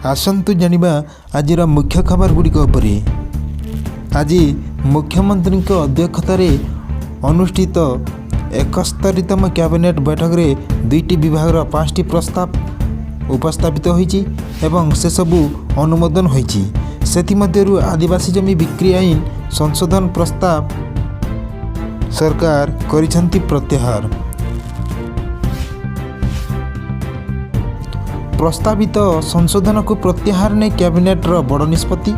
ଆସନ୍ତୁ ଜାଣିବା ଆଜିର ମୁଖ୍ୟ ଖବର ଗୁଡ଼ିକ ଉପରେ। ଆଜି ମୁଖ୍ୟମନ୍ତ୍ରୀଙ୍କ ଅଧ୍ୟକ୍ଷତାରେ ଅନୁଷ୍ଠିତ 71ତମ କ୍ୟାବିନେଟ୍ ବୈଠକରେ ଦୁଇଟି ବିଭାଗର ପାଞ୍ଚଟି ପ୍ରସ୍ତାବ ଉପସ୍ଥାପିତ ହୋଇଛି ଏବଂ ସେସବୁ ଅନୁମୋଦନ ହୋଇଛି। ସେଥିମଧ୍ୟରୁ ଆଦିବାସୀ ଜମି ବିକ୍ରି ଆଇନ ସଂଶୋଧନ ପ୍ରସ୍ତାବ ସରକାର କରିଛନ୍ତି ପ୍ରତ୍ୟାହାର। ପ୍ରସ୍ତାବିତ ସଂଶୋଧନକୁ ପ୍ରତ୍ୟାହାର ନେଇ କ୍ୟାବିନେଟ୍ର ବଡ଼ ନିଷ୍ପତ୍ତି।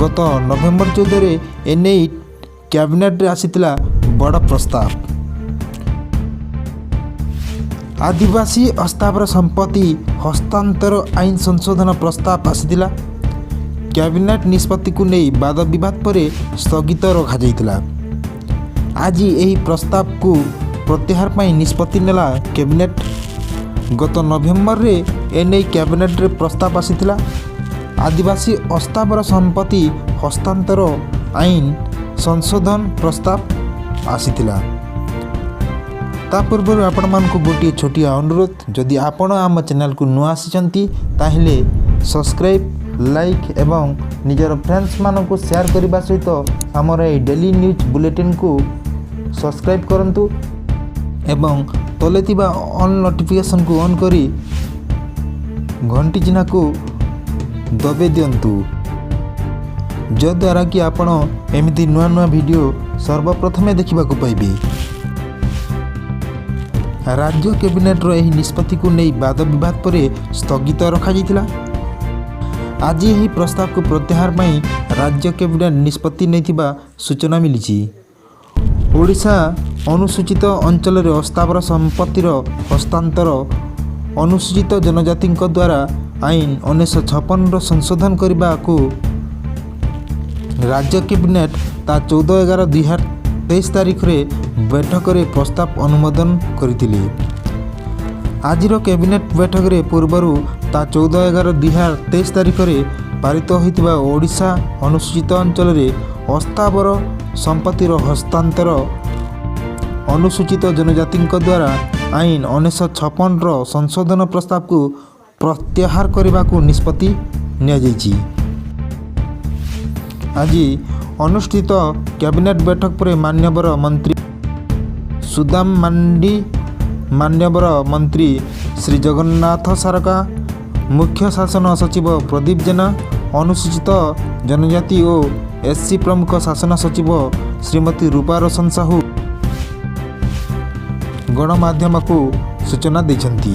ଗତ ନଭେମ୍ବର 14ରେ ଏନେଇ କ୍ୟାବିନେଟ୍ରେ ଆସିଥିଲା ବଡ଼ ପ୍ରସ୍ତାବ। ଆଦିବାସୀ ଅସ୍ଥାବର ସମ୍ପତ୍ତି ହସ୍ତାନ୍ତର ଆଇନ ସଂଶୋଧନ ପ୍ରସ୍ତାବ ଆସିଥିଲା। କ୍ୟାବିନେଟ୍ ନିଷ୍ପତ୍ତିକୁ ନେଇ ବାଦ ବିବାଦ ପରେ ସ୍ଥଗିତ ରଖାଯାଇଥିଲା। ଆଜି ଏହି ପ୍ରସ୍ତାବକୁ ପ୍ରତ୍ୟାହାର ପାଇଁ ନିଷ୍ପତ୍ତି ନେଲା କ୍ୟାବିନେଟ୍। ଗତ ନଭେମ୍ବରରେ ଏନେଇ କ୍ୟାବିନେଟ୍ରେ ପ୍ରସ୍ତାବ ଆସିଥିଲା। ଆଦିବାସୀ ଅସ୍ଥାବର ସମ୍ପତ୍ତି ହସ୍ତାନ୍ତର ଆଇନ ସଂଶୋଧନ ପ୍ରସ୍ତାବ ଆସିଥିଲା। ତା ପୂର୍ବରୁ ଆପଣମାନଙ୍କୁ ଗୋଟିଏ ଛୋଟିଆ ଅନୁରୋଧ, ଯଦି ଆପଣ ଆମ ଚ୍ୟାନେଲକୁ ନୂଆ ଆସିଛନ୍ତି, ତାହେଲେ ସବସ୍କ୍ରାଇବ୍, ଲାଇକ୍ ଏବଂ ନିଜର ଫ୍ରେଣ୍ଡସ୍ମାନଙ୍କୁ ସେୟାର କରିବା ସହିତ ଆମର ଏହି ଡେଲି ନ୍ୟୁଜ୍ ବୁଲେଟିନ୍କୁ ସବସ୍କ୍ରାଇବ୍ କରନ୍ତୁ ଏବଂ ତଲେ ଥିବା ଅଲ୍ ନୋଟିଫିକେସନ୍କୁ ଅନ୍ କରି ଘଣ୍ଟି ଚିହ୍ନକୁ ଦବାଇ ଦିଅନ୍ତୁ, ଯଦ୍ୱାରା କି ଆପଣ ଏମିତି ନୂଆ ନୂଆ ଭିଡ଼ିଓ ସର୍ବପ୍ରଥମେ ଦେଖିବାକୁ ପାଇବେ। ରାଜ୍ୟ କ୍ୟାବିନେଟ୍ର ଏହି ନିଷ୍ପତ୍ତିକୁ ନେଇ ବାଦ ବିବାଦ ପରେ ସ୍ଥଗିତ ରଖାଯାଇଥିଲା। ଆଜି ଏହି ପ୍ରସ୍ତାବକୁ ପ୍ରତ୍ୟାହାର ପାଇଁ ରାଜ୍ୟ କ୍ୟାବିନେଟ୍ ନିଷ୍ପତ୍ତି ନେଇଥିବା ସୂଚନା ମିଳିଛି। ଓଡ଼ିଶା ଅନୁସୂଚିତ ଅଞ୍ଚଳରେ ଅସ୍ଥାବର ସମ୍ପତ୍ତିର ହସ୍ତାନ୍ତର ଅନୁସୂଚିତ ଜନଜାତିଙ୍କ ଦ୍ୱାରା ଆଇନ 1956ର ସଂଶୋଧନ କରିବାକୁ ରାଜ୍ୟ କ୍ୟାବିନେଟ୍ ତା 14/11/2023 ତାରିଖରେ ବୈଠକରେ ପ୍ରସ୍ତାବ ଅନୁମୋଦନ କରିଥିଲେ। ଆଜିର କ୍ୟାବିନେଟ୍ ବୈଠକରେ ପୂର୍ବରୁ ତା 14/11/2023 ତାରିଖରେ ପାରିତ ହୋଇଥିବା ଓଡ଼ିଶା ଅନୁସୂଚିତ ଅଞ୍ଚଳରେ ଅସ୍ଥାବର ସମ୍ପତ୍ତିର ହସ୍ତାନ୍ତର ଅନୁସୂଚିତ ଜନଜାତିଙ୍କ ଦ୍ୱାରା ଆଇନ 1956ର ସଂଶୋଧନ ପ୍ରସ୍ତାବକୁ ପ୍ରତ୍ୟାହାର କରିବାକୁ ନିଷ୍ପତ୍ତି ନିଆଯାଇଛି। ଆଜି ଅନୁଷ୍ଠିତ କ୍ୟାବିନେଟ୍ ବୈଠକ ପରେ ମାନ୍ୟବର ମନ୍ତ୍ରୀ ସୁଦାମ ମାର୍ଣ୍ଡି, ମାନ୍ୟବର ମନ୍ତ୍ରୀ ଶ୍ରୀ ଜଗନ୍ନାଥ ସାରକା, ମୁଖ୍ୟ ଶାସନ ସଚିବ ପ୍ରଦୀପ ଜେନା, ଅନୁସୂଚିତ ଜନଜାତି ଓ ଏସ୍ସି ପ୍ରମୁଖ ଶାସନ ସଚିବ ଶ୍ରୀମତୀ ରୂପା ରୋଶନ ସାହୁ ଗଣମାଧ୍ୟମକୁ ସୂଚନା ଦେଇଛନ୍ତି।